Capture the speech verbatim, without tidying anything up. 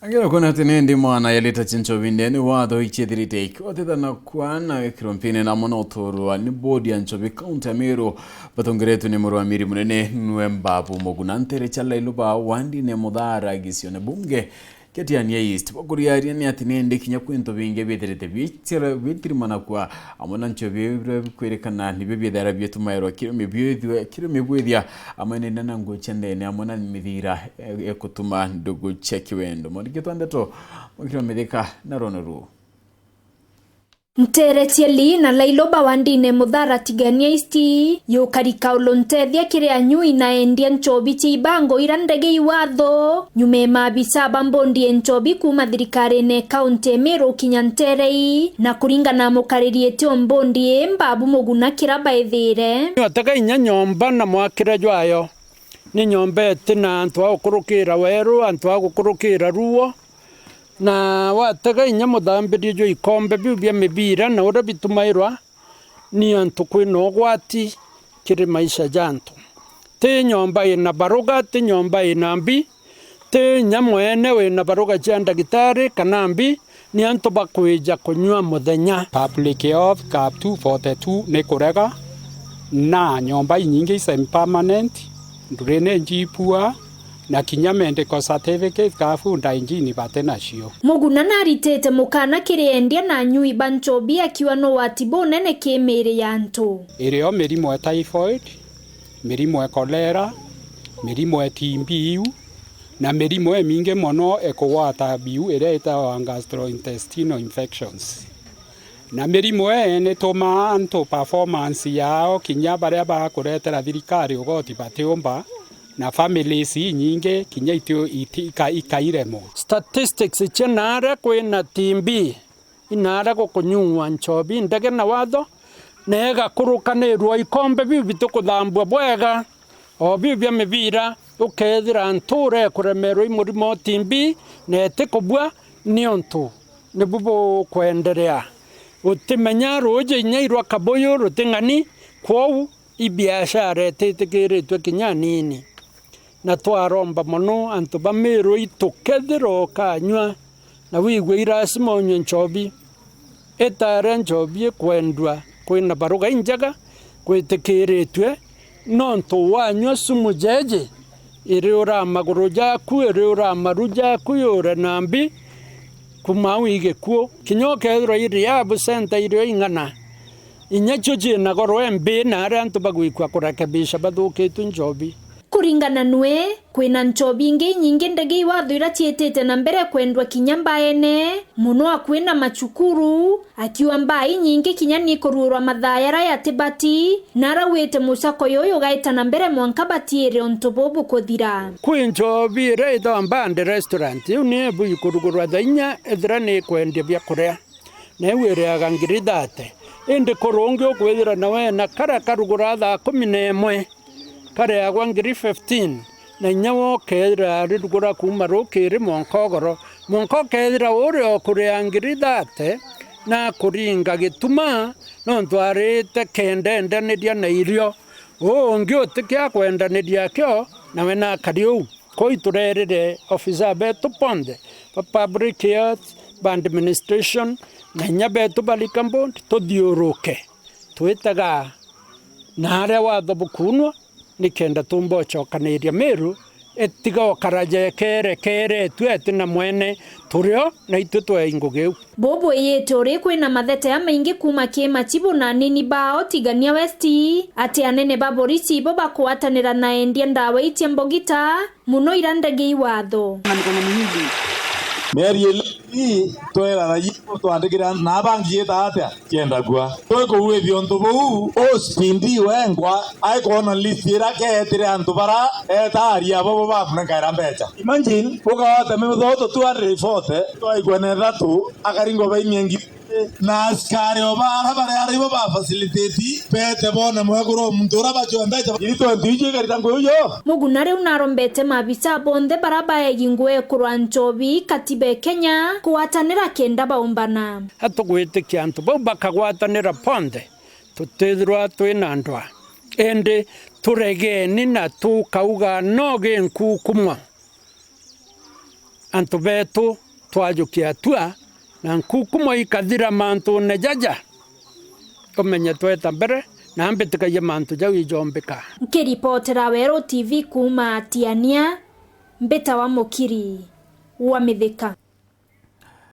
Angera kwona ati ni ndi mwana ya lita cia nchobi ndene watho ichiethirite ikiotethana kwana wekirwo mpini na mwana uturwa ni bodi ya nchobi kaunti ya Meru, batongeretwe ni murwamiri munene nwe Mbabu Muguna ntere cha Lailuba wandine Muthara gicione bunge kia Tigania East. Bakuriaria ni ati ni ndi kinya kwi into bingi bithirite bichira bitirimanakwa amwe na nchobi biria bikwirikana nibio biethera bitumairwa kiri mibwithia, kiri mibwithia amwe ni na nguo cia ndene amwe na mithira e-, ekutuma ndugu cia kiwendo. Mwandiki twa ndeto, Mukiro Mithika na rono ruu. Ntere Tieli na Lailoba wandine Muthara Tigania East, yukari Kaulu Ntethia kiri anyui na endia nchobi cia ibango ira ndege iwatho, nyuma e maabisa ba mbondi e nchobi kuuma thirikarine kaunti e Meru kinya nterei, na kuringana na mukariri etio mbondi e Mbabu Muguna kira baithire. Atega inya nyomba na mwakire jwayo. Ni nyomba iti na antu a gukurukira weru, antu a gukurukira ruo, na watega inya muthambirio jwa ikombe biu bia mibira na uria bitumairwa ni antu kwina ugwati kiri maisha ja antu. Ti nyomba ina baruga, ti nyomba ina mbi, ti inya mwene wina baruga cia ndagitari kana mbi, ni antu bakwija kunyua muthenya. Public Health Cap two forty-two ni kurega, na nyomba inyingi i semi permanent, ndurine njipua, na kinya medical certificate ka food hygiene bati nacio. Muguna naritite mukana kiri endia na anyui ba nchobi akiuga ni ugwati bunene ki miiri ya antu. Irio mirimo e typhoid, mirimo e cholera, mirimo e T B iu, na mirimo imingi mono ikugwata biu iria itawa gastrointestinal infections. Na mirimo ii nitumaa antu performance yao kinya baria bakuretera thirikari ugoti batiumba, na families inyingi kinya itio iti-, ika-, ikairemwa. Statistics cia naria kwina T B, inaria gukunyung'wa nchobi ndege na watho, na igakurukanirwa ikombe biu bitikuthambua bwega, o biu bia mibira, ukethira ntuura ikuremerwa i murimo o T B na itikubua, niuntu nibu bukwenderea. Utimenya ruuji inya irwa kabuyu ruting'ani, kwou i biashara ititikiritue kinya anini. Na twaromba mono antu ba Meru itu, kethira ukanyua na wigua i lazima unyue nchobi, itaria nchobi ikwendua kwina baruga injega gwitikiritue, nontu wanyua sumu jeji, iriura maguru jaku, iriura maru jaku, yure na mbi, kuma au i gikuu. Kinya ukethirwa i rehab center irio ing'ana, inya cio ciina goro embi na aria antu bagwikua kurekebisha bathukitue nchobi. Kuringana nwe, kwina nchobi ingi inyingi ndege iwatho ira ciitite na mbere kwendwa kinya mbaene, mono akui na macukuru, akiuga mbaa inyingi kinya ni ikuruurwa mathaa jaria yatibati, na arauite mucako juju ugaita na mbere mwanka batiire untu buu bukuthira. Kwi nchobi iria itawa Mbande Restaurant, iu ni ibu ikurugurwa thaa inya ethira ni ikwendia biakuria, na iu iriaga ngiri thate. Indi kurungi ukwithira nawe na karia karugura thaa kumi na imwe, kareagwa ngiri fifteen, na inya we ukeethira arirugura kuuma rukiri mwanka ugoro. Mwanka ukeethira uria ukuria ngiri thate na akuringa gituma, nontu arite kenda endaniria na irio. Uu ungi utikia kwendaniria akio, nawe nakari uu. Kwou turerire ofisa betu bonthe ba public health, ba administration, na inya betu ba liquor board, tuthiuruke twitaga na aria watho bukunwa, nikenda tumba ucokaniria Meru itiga ukara jekerekeretue iti na mwene, turio na itwe twei ngugi iu. Bubwiyite uri kwina mathete jamaingi kuuma ki machibu na anini bao Tigania West, ati anene ba borisi ibo bakwatanira na endia ndawa icia mbogita, mono ira ndege iwatho. Mieri ili ii twera raia twandikire antu na bangi ita atia kiendagua. Twikuwithia untu buu, O C P D wengwa aikwona list ira keetire antu bara eta aria abo bo bakunenkaira mbeca. Imagine, ukawata mithoto two hundred forty, twaigua na ithatu, akaringwa baimia ngiri. Na askari o bara bari ara ibo ba facilitate, bete bone mwekuru o muntu ura bacua mbeca, ngiri twenty iji ikarita ngugi ujo. Muguna riu narombete maabisa bonthe bara baegi ngugi kurwa nchobi katiba e Kenya kugwatanira kenda baumbana. Atugwitikia antu bau bakagwatanira bonthe, tutithirwa twina ndwa, indi turegeni na tukauga no ginkukumwa. antu betu twajukia atua, na nkukumo ikathira mantune jaja, umenye tweta mbere na mbitikagia mantu jau ijombika. Nkiripotera Weru T V kuuma Tiania, mbitawa Mukiri wa Mithika.